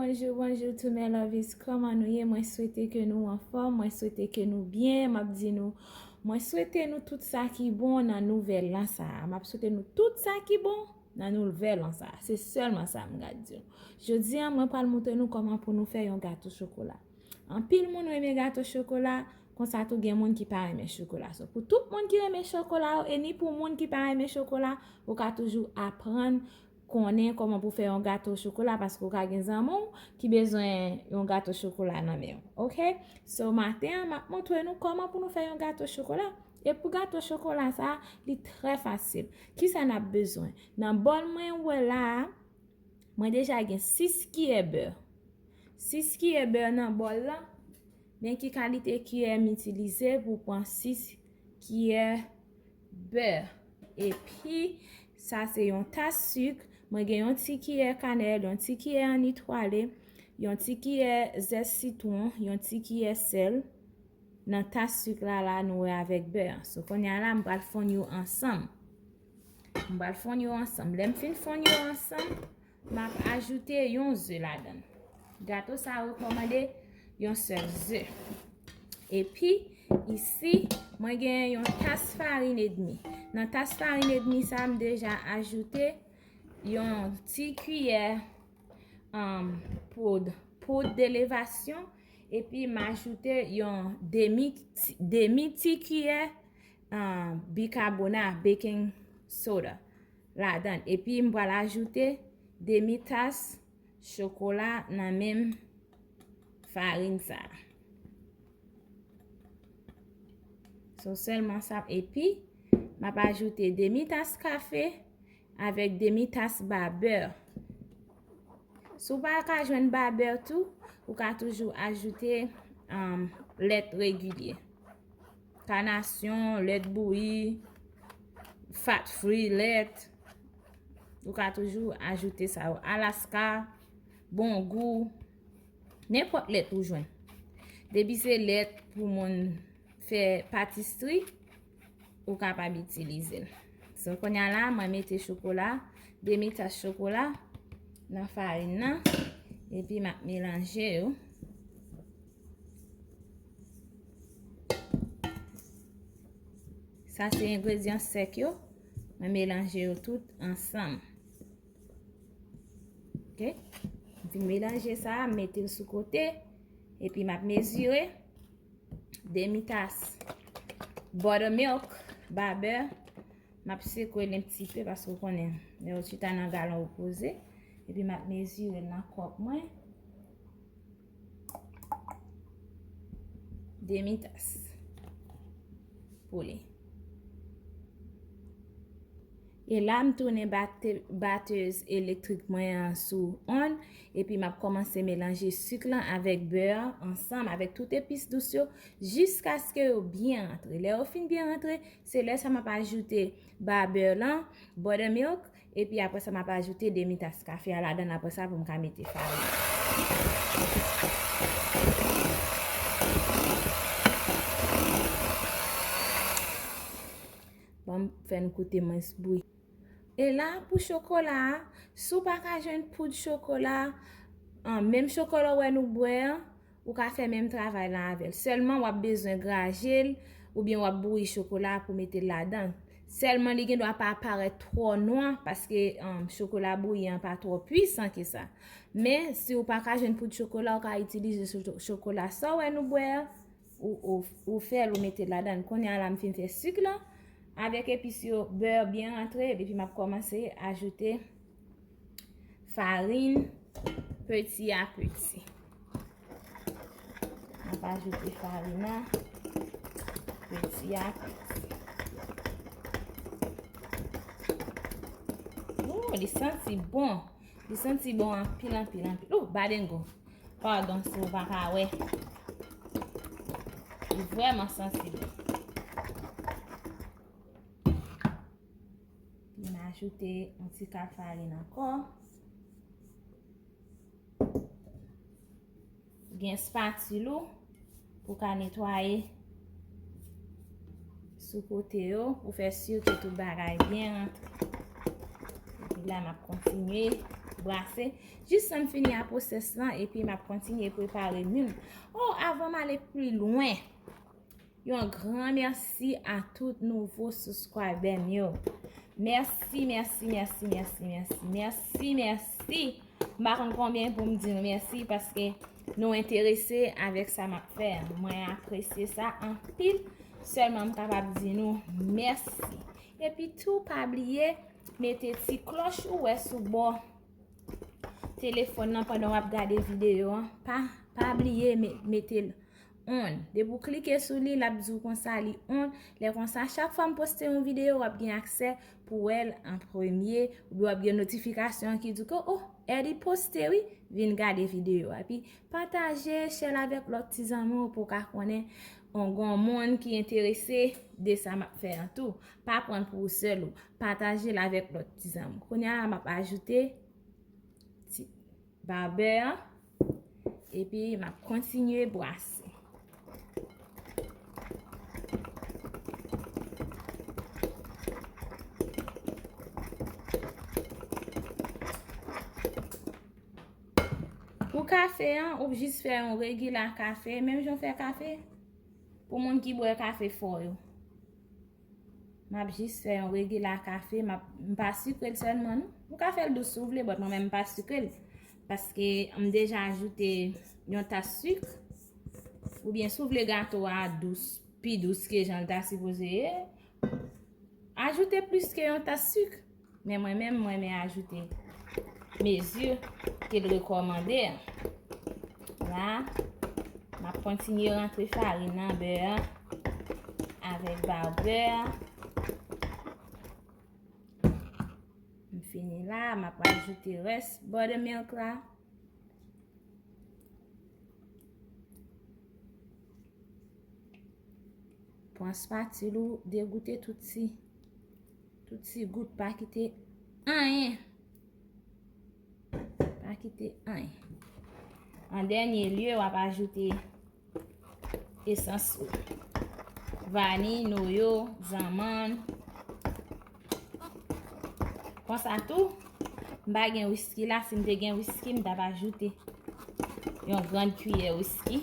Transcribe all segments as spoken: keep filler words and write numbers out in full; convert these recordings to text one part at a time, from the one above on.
Bonjou, bonjou tou mes lovies, kòman nou ye? Mwen swete ke nou anfòm, mwen swete ke nou byen, m ap di nou, mwen swete nou tout sa ki bon nan nouvèl lan sa a. M ap swete nou tout sa ki bon nan nouvèl lan sa a. Se sèlman sa m ka di nou. Jodi a, mwen pral montre nou kòman pou nou fè yon gato chokola. Anpil moun renmen gato chokola, konsa tou gen moun ki pa renmen chokola. So, pou tout moun ki renmen chokola yo, e ni pou moun ki pa renmen chokola, ou ka toujou aprann konnen kòman pou fè yon gato chokola, paske ou ka gen zanmi w ki bezwen yon gato chokola nan men w. Oke? So, maten an, m ap montre nou kòman pou nou fè yon gato chokola. E pou gato chokola sa, li trè fasil. Kisa n ap bezwen? Nan bòl mwen ou wè la a, mwen deja gen sis kiyè bè. Sis kiyè bè nan bòl lan. Men ki kalite kiyè m itilize pou pran sis kiyè bè. Epi, sa se yon tas sik. Mwen gen yon ti kiyè kanèl, yon ti kiyè anni twale, yon ti kiyè zès sitwon, yon ti kiyè sèl. Nan tas sik la, la nou wè avèk bè an. So, kounye a la, m pral fonn yo ansanm. M pral fonn yo ansanm. Lè m fin fonn yo ansanm, m ap ajoute yon ze ladan l. Gato sa a rekòmande yon sèl ze. Epi, isi, mwen gen yon tas farin edmi. Nan tas farin edmi sa a, m deja ajoute yon ti kiyè, um, poud, poud de levasyon. Epi, m ajoute yon demi, demi ti kiyè, um, bikabona, baking soda, ladan l. Epi, m pral ajoute demi tas chokola nan menm farin sa a. So, sèlman sa. Epi, m ap ajoute demi tas kafe avèk demi tas ba bè. Si w pa ka jwenn ba bè tou, ou ka toujou ajoute, um, lèt regilye. Kanasyon, lèt bouyi, fat free lèt. Ou ka toujou ajoute sa yo. Alaska, Bon Gou, nenpòt lèt ou jwenn. Depi se lèt pou moun fè patistri, ou kapab itilize l. So, kounye a la, mwen mete chokola, demi tas chokola nan farin nan, epi m ap melanje yo. Sa se engredyan sèk yo, mwen melanje yo tout ansanm. Ok? M fin melanje sa, m mete l sou kote, epi m ap mezire demi tas buttermilk, ba bè. M ap sekwe l yon ti pe paske w konnen, lè w chita nan galon ou poze. Epi m ap mezire l nan kòk mwen. Demi tas pou li. E la, m tounen bate-, batèz elektrik mwen an sou on, epi m ap kòmanse melanje sik lan avèk bè an ansanm avèk tout epis dous yo, jiskaske yo byen rantre. Lè yo fin byen rantre, se lè sa m ap ajoute ba bè lan, buttermilk, epi apre sa, m ap ajoute demi tas kafe a ladan l apre sa pou m ka mete farin. Bon, m fè n koute mwens bri. E la, pou chokola a, si w pa ka jwenn poud chokola, an, menm chokola w wè nou bwè an, ou ka fè menm travay lan avè l. Sèlman, w ap bezwen graje l, oubyen w ap bouyi chokola pou mete l ladan. Sèlman, li gendwa pa parèt twò nwa, paske, um, chokola bouyi an pa twò pwisan ke sa. Men, si w pa ka jwenn poud chokola, ou ka itilize cho-, chokola sa w wè nou bwè an, ou, ou, ou fè l, ou mete l ladan. Kounye a la, m fin fè sik lan avèk epis yo, bè byen rantre, epi m ap kòmanse ajoute farin peti a peti. M ap ajoute farin nan peti a peti. Ooh, li santi bon. Li santi bon anpil, anpil, anpil. Ooh, badengo. Padon si w pa ka wè. Li vrèman santi bon. M ajoute yon ti kal farin ankò. Gen spatil ou pou ka netwaye sou kote yo, pou fè si ke tout bagay byen rantre. Epi la, m ap kontinye brase. Jis tan m fini a pwosès lan, epi m ap kontinye prepare moun. Oh, avan m ale pi lwen, yon gran mèsi a tout nouvo subscriber m yo. Mèsi, mèsi, mèsi, mèsi, mèsi, mèsi, mèsi. M pa konn konbyen pou m di nou mèsi paske nou enterese avèk sa m ap fè. Mwen apresye sa anpil. Sèlman m kapab di nou mèsi. Epi tou, pa bliye mete ti klòch ou wè sou bò telefòn nan pandan w ap gade videyo an. Pa, pa bliye me-, mete l on. Depi w klike sou li, l ap di w konsa li on. Lè konsa, chak fwa m poste yon videyo, w ap gen aksè pou wè l an premye, oubyen w ap gen notifikasyon ki di ke, oh, Eddie poste wi, vin gade videyo a. Epi pataje, share l avèk lòt ti zanmi w pou w ka konnen yon, yon moun ki enterese de sa m ap fè an tou. Pa pran l pou ou sèl ou. Pataje l avèk lòt ti zanmi w. Kounye a la, m ap ajoute ti babè an. Epi m ap kontinye brase. Pou kafe an, ou jis fè yon regila kafe, menm jan w fè kafe pou moun ki bwè kafe fò yo. M ap jis fè yon regila kafe, m ap, m pa sikre l sèlman, non. Ou ka fè l dous si w vle, but mwen menm m pa sikre l. Paske m deja ajoute yon tas sik. Oubyen si w vle gato a dous, pi dous ke jan l ta sipoze ye, ajoute plis ke yon tas sik. Men mwen menm, mwen renmen ajoute mezi ke l rekòmande an. La, m ap kontinye rantre farin nan, bè an, avèk babè an. M fini la, m ap ajoute rès buttermilk la. Pran spatil ou degoute tout ti, tout ti gout, pa kite anyen. Pa kite anyen. An dènye lye, w ap ajoute esans ou. Vaniy, noyo, zanmann. Konsa tou, m pa gen wiski la. Si m te gen wiski, m t ap ajoute yon grann kiyè wiski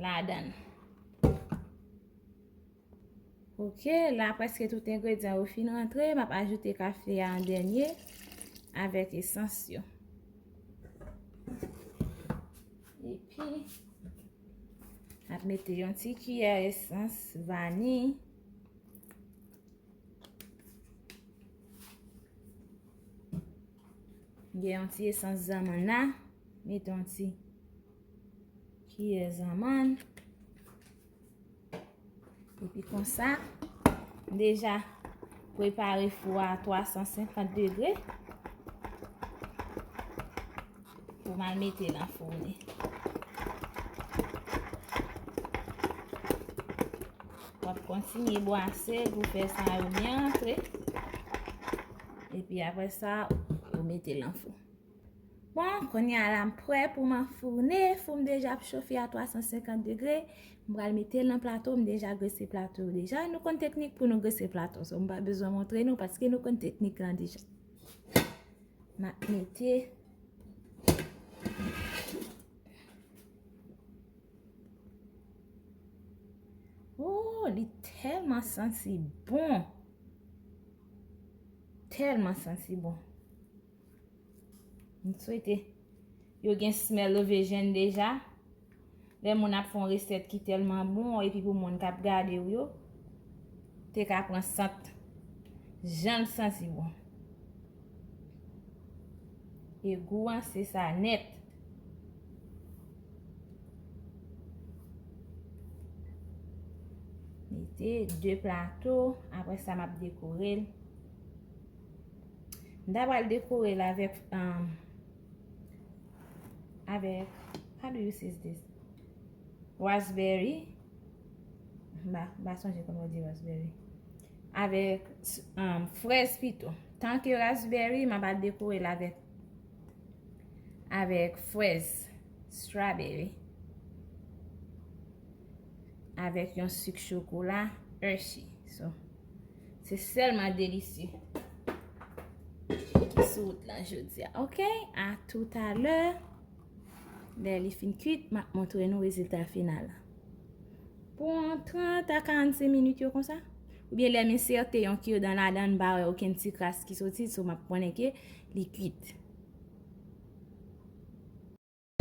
ladan l. Ok, la prèske tout engredyan yo fin rantre. M ap ajoute kafe a an dènye avèk esans yo. Epi, m ap mete yon ti kiyè esans vaniy. Gen yon ti esans zanmann la. Mete yon ti kiyè zanmann. Epi konsa, m deja prepare fou a twa san senkant degre pou m al mete l anfoune. W ap kontinye bwase pou fè sa yo byen rantre. Epi apre sa, ou mete l anfou. Bon, kounye a la, m prè pou m anfoune. Fou m deja ap chofe a twa san senkant degre. M pral mete l nan plato. M deja grese plato yo deja. Nou konn teknik pou nou grese plato. So, m pa bezwen montre nou paske nou konn teknik lan deja. M ap mete. Oh, li tèlman santi bon. Tèlman santi bon. M swete yo gen smell vision deja. Lè moun ap fè yon resèt ki tèlman bon, epi pou moun k ap gade w yo, te ka pran sant jan l santi bon. E gou an, se sa nèt. Mete de plato, apre sa m ap dekore l. M ta pral dekore l avèk, um, avèk, how do you say this? Raspberry. M pa, m pa sonje kòman yo di raspberry. Avèk, um, frèz pito. Tanke raspberry, m ap al dekore l avèk, avèk frèz, strawberry. Avèk yon sik chokola, Hershey. So, se sèlman delisye. Sou wout la jodi a. Ok, a toutalè. Lè li fin kwit, m ap montre nou rezilta final la. Pou yon trant a karannsenk minit yo konsa. Oubyen lè m ensète yon kirdan ladan, m pa wè okenn ti kras ki soti, so m ap konnen ke li kwit.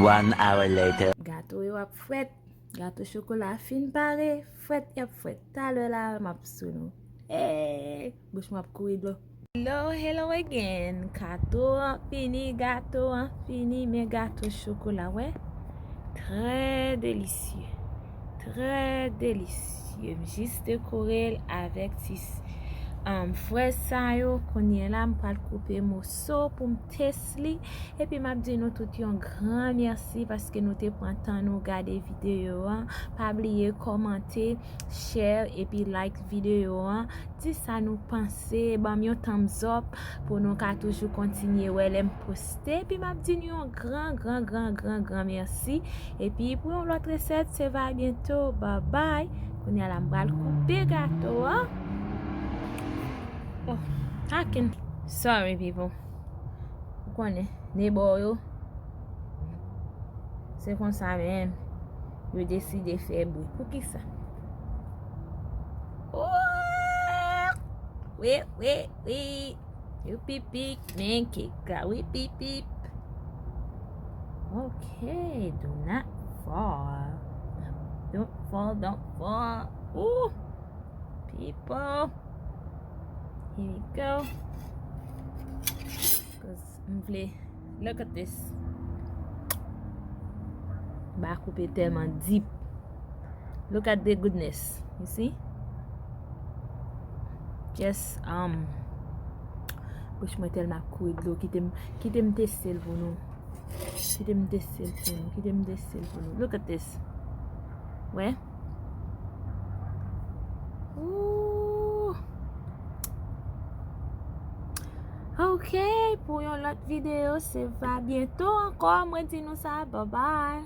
One hour later. Gato yo ap frèt. Gato chokola a fin pare. Frèt y ap frèt. Talè la, m ap sou nou. Hey! Bouch mwen ap kouri dlo. Hello, hello again. Gato an fini, gato an fini, men gato chokola, wè. Trè delisye. Trè delisye. M jis dekore l avèk ti um, frèz sa yo. Kounye la, m pral koupe moso pou m tès li. Epi m ap di nou tout yon gran mèsi paske nou te pran tan nou gade videyo an. Pa bliye kòmante, share epi like videyo an. Di sa nou panse, ban m yon thumbs up pou nou ka toujou kontinye wè lè m poste. Epi m ap di nou yon gran, gran, gran, gran, gran mèsi. Epi pou yon lòt resèt, se va byento. Bye bye. Kounye a la, m pral koupe gato an. Oh, I can. Sorry, people. Ou konnen, nebò yo. Se konsa menm. Yo deside fè bri. Poukisa? Oh! Wi, wi, wi. Yo pipi, men keka, wi, pipip. Ok, do not fall. Don't fall, don't fall. Ooh, people. Here we go. Cause m vle. Look at this. Ba koupe tèlman deep. Look at the goodness. You see? Just, um, bouch mwen tèlman ap kouri dlo. Kite m, kite m teste l pou nou. Kite m teste l pou nou. Kite m teste l pou nou. Look at this. Wè? Ooh. Ok, pou yon lòt videyo, se va byento ankò. Mwen di nou sa, bye bye.